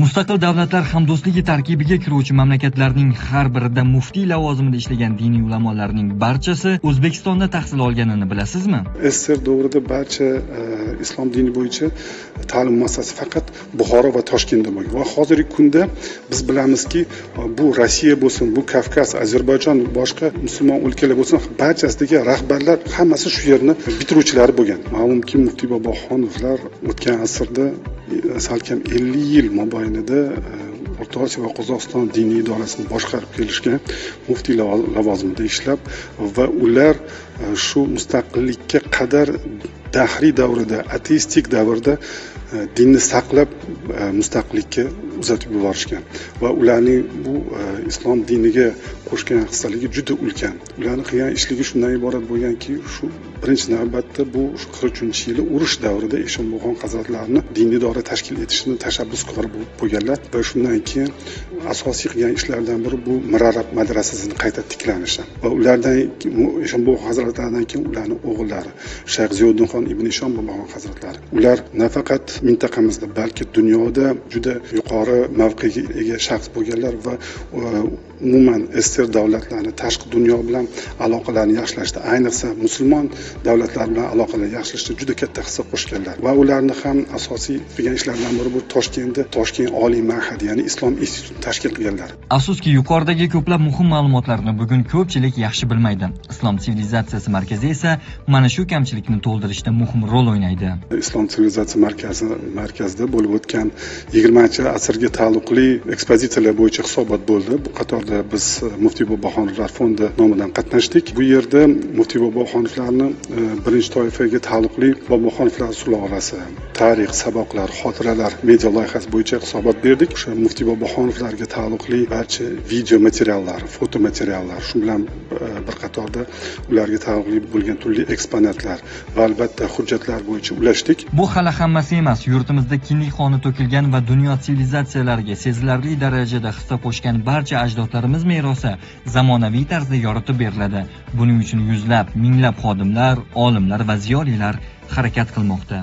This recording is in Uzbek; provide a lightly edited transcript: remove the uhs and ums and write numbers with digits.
Mustaqil davlatlar hamdo'stligi tarkibiga kiruvchi mamlakatlarning har birida muftiy lavozimida ishlagan diniy ulamolarning barchasi O'zbekistonda tahsil olganini bilasizmi? SSR davrida barcha islom dini bo'yicha ta'lim muassasasi faqat Buxoro va Toshkentda bo'lgan. Va hozirgi kunda biz bilamizki, bu Rossiya bo'lsin, bu Kavkaz, Ozarbayjon, boshqa musulmon o'lkalar bo'lsin, barchasidagi rahbarlar hammasi shu yerni bitiruvchilari bo'lgan. Ma'lumki, muftiy Boboxonovlar o'tgan asrda salkam 50 yil mobaynida O'rta Osiyo va Qozog'iston diniy idorasini boshqarib kelishgan, muftiy lavozimida ishlab va ular shu mustaqillikka qadar dahriy davrida, ateistik davrda dinni saqlab mustaqillikka uzatib yuborishgan va ularning bu islom diniga qo'shgan hissaligi juda ulkan. Ularning qilgan ishligi shundan iborat bo'lganki, shu birinchi navbatda bu shu 43-yili urush davrida Eshonbo'xon hazratlarini diniy idora tashkil etishni tashabbuskori bo'lganlar va shundan keyin asosiy qilgan ishlaridan biri bu Mirarab madrasasini qayta tiklanishi va ulardan Eshonbo'xon hazratlaridan keyin ularning o'g'illari Shayx Ziyoddinxon ibn Eshon Boboxon hazratlari, ular nafaqat mintaqamizda, balki dunyoda juda yuqori mavqega ega shaxs bo'lganlar va umuman SSR davlatlarini tashqi dunyo bilan aloqalarini yaxshilashda, ayniqsa musulmon davlatlar bilan aloqalarni yaxshilashda juda katta hissa qo'shganlar va ularni ham asosiy qilgan ishlaridan biri bu Toshkentda Toshkent Oliy ma'hadi, ya'ni Islom institutini tashkil qilganlar. Afsuski, yuqoridagi ko'plab muhim ma'lumotlarni bugun ko'pchilik yaxshi bilmaydi. Islom sivilizatsiyasi markazi esa mana shu kamchilikni to'ldirishda muhim rol o'ynaydi. Islom sivilizatsiya markazida bo'lib o'tgan 20-asrga taalluqli ekspozitsiyalar bo'yicha hisobot bo'ldi. Bu qatorda biz Muftiy Boboxonovlar fondi nomidan qatnashdik. Bu yerda Muftiy Boboxonovlarni birinchi toifaga taalluqli Boboxonovlar sulolasi, tarix, saboqlar, xotiralar media loyihasi bo'yicha hisobot berdik. O'sha Muftiy Boboxonovlarga taalluqli barcha video materiallar, foto materiallar, shu bilan bir qatorda ularga taalluqli bo'lgan turli eksponatlar va albatta hujjatlar bo'yicha ulashdik. Bu hali hammasi emas. Yurtimizda kindik qoni to'kilgan va dunyo sivilizatsiyalariga sezilarli darajada hissa qo'shgan barcha ajdodlarimiz merosi zamonaviy tarzda yoritib beriladi. Buning uchun yuzlab, minglab xodimlar, olimlar va ziyolilar harakat qilmoqda.